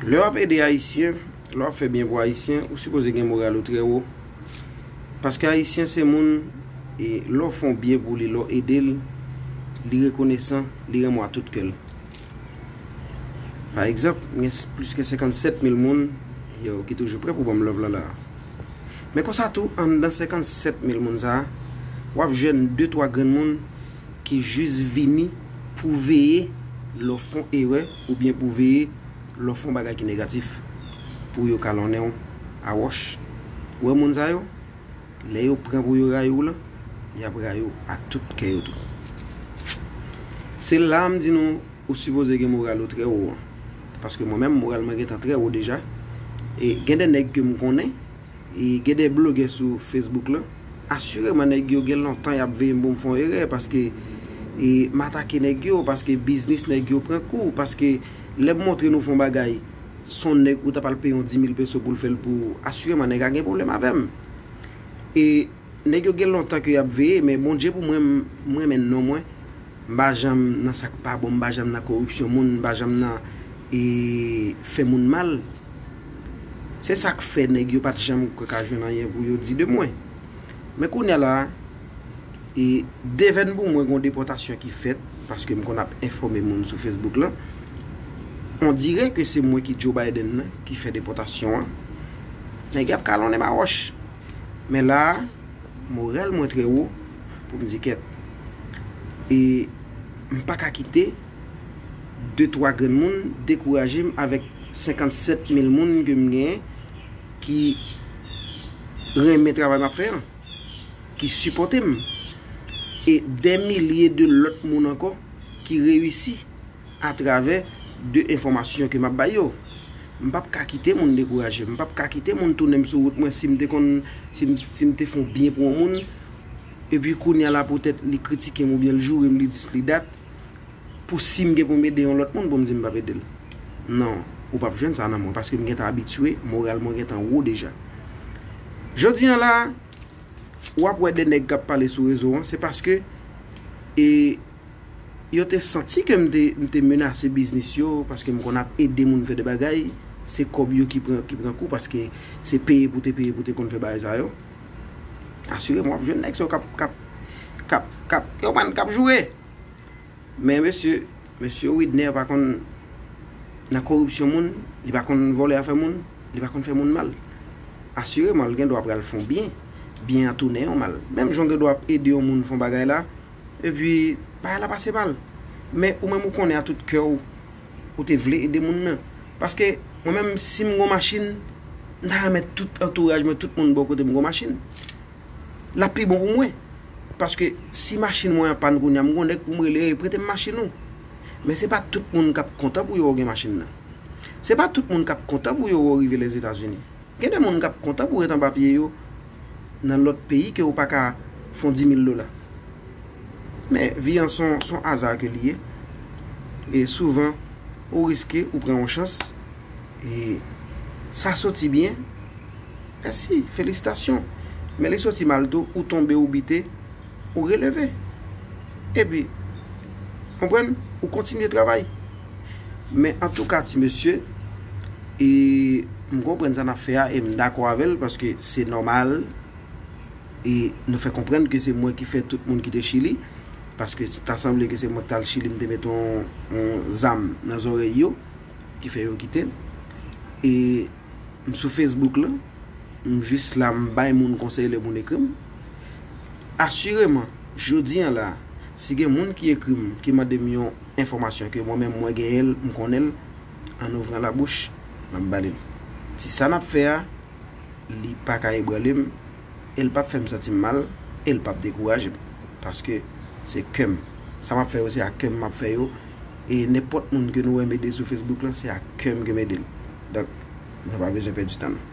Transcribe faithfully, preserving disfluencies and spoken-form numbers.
Lè w ap ede Ayisyen, lè w ap fè byen pou Ayisyen, ou sipoze gen moral ou trè wo. Paske Ayisyen se moun, e lè w fè yon byen pou li, lè w ede l, li rekonesan, li renmen w ak tout kè l. Pa egzanp, gen plis ke senkannsèt mil moun, yo, ki toujou prè pou ban m love lan la. Men konsa tou, anndan senkannsèt mil moun sa a, w ap jwenn de twa grenn moun ki jis vini pou veye lè w fè yon erè oubyen pou veye lè w fè yon bagay ki negatif, pou yo kalonnen w a wòch. Ou wè moun sa yo, lè yo pran pou yo rayi w lan, y ap rayi w ak tout kè yo tou. Se la m di nou, ou sipoze gen moral ou trè wo an. Paske mwen menm, moral mwen gentan trè wo deja. E gen de nèg ke m konnen, e gen de blogè sou Facebook lan, asireman nèg yo gen lontan y ap veye m pou m fè yon erè, paske, e, m atake nèg yo, paske biznis nèg yo pran kou, paske lè m montre nou fè yon bagay, se yon nèg ou ta pral peye yon di mil peso pou l fè l pou ou, asireman nèg a gen pwoblèm avè m. E nèg yo gen lontan ke y ap veye, men Bondye pou mwen, m, m renmen non mwen. M pa janm nan sa k pa bon, m pa janm nan koripsyon moun, m pa janm nan, e, fè moun mal. Se sa k fè nèg yo pa t janm ka jwenn anyen pou yo di de mwen. Men kounye a la, e, devèn pou mwen gen yon depòtasyon ki fèt, paske m konn ap enfòme moun sou Facebook lan. On dirè ke se mwen ki Joe Biden nan ki fè depòtasyon an. Nèg y ap kalonnen m a wòch. Men la a, moral mwen trè wo pou m di kèt. E m pa ka kite de twa grenn moun dekouraje m avèk senkannsèt mil moun ke m genyen ki renmen travay m ap fè an, ki sipòte m, e dè milye de lòt moun ankò ki reyisi atravè de enfòmasyon ke m ap bay yo. M p ap ka kite moun dekouraje m. M p ap ka kite moun tounen m sou wout mwen si m te konn, si m, si m te fè yon byen pou yon moun, epi kounye a la poutèt li kritike m oubyen l joure m, li dis, li dat, pou si m gen pou m ede yon lòt moun pou m di m p ap ede l. Non, ou p ap jwenn sa nan mwen, paske m gentan abitye, moral mwen gentan wo deja. Jodi an la, w ap wè de nèg k ap pale sou rezo an, se paske, e, yo te santi ke m te, m te menase biznis yo, paske m konn ap ede moun fè de bagay, se kòb yo ki pran, ki pran kou, paske se peye pou te peye pou te konn fè bagay sa yo. Asireman, w ap jwenn nèg sa yo k ap, k ap, k ap, k ap, yo konprann, k ap joure. Men mesye, mesye Widner pa konn nan koripsyon moun, li pa konn vòlè afè moun, li pa konn fè moun mal. Asireman, l gen dwa pral fè yon byen, byen an tounen yon mal. Menm jan w gen dwa ap ede yon moun fè yon bagay la, epi bagay la pase mal. Men ou menm ou konnen a tout kè w, ou te vle ede moun nan. Paske mwen menm, si m gen yon machin, m ta renmen tout antouraj mwen, tout moun bò kote m gen yon machin. L ap pi bon pou mwen. Paske si machin mwen an pann kounye a, m gen yon nèg pou m rele, "Ey, prete m machin ou." Men se pa tout moun k ap kontan pou yo wè w gen machin nan. Se pa tout moun k ap kontan pou yo wè w rive Lèzetazini. Gen de moun k ap kontan pou ret anba pye yo nan lòt peyi ke ou pa ka fè yon di mil dola. Men vi an se yon, se yon aza ke li ye. E souvan, ou riske, ou pran yon chans, e sa soti byen, mèsi, felisitasyon. Men li soti mal tou, ou tonbe, ou bite, ou releve. Epi, konprann, ou kontinye travay. Men antouka, ti mesye, e m konprann sa n ap fè a, e m dakò avè l, paske se nòmal. E nou fè konprann ke se mwen ki fè tout moun kite Chili, paske ta sanble ke se mwen ki t al Chili, m te mete yon, yon zam nan zòrèy yo, ki fè yo kite. E m sou Facebook lan, m jis la, m bay moun konsèy lè moun ekri m. Asireman, jodi an la, si gen moun ki ekri m, ki mande m yon enfòmasyon ke mwen menm mwen genyen l, m konnen l, an ouvran labouch, m ap ba li l. Si sa n ap fè a, li pa ka ebranle m, e l p ap fè m santi m mal, e l p ap dekouraje m. Paske se kè m. Sa m ap fè yo, se ak kè m m ap fè yo. E nenpòt moun ke nou wè m ede sou Facebook lan, se ak kè m ke m ede l. Donk, nou pa bezwen pèdi tan nou.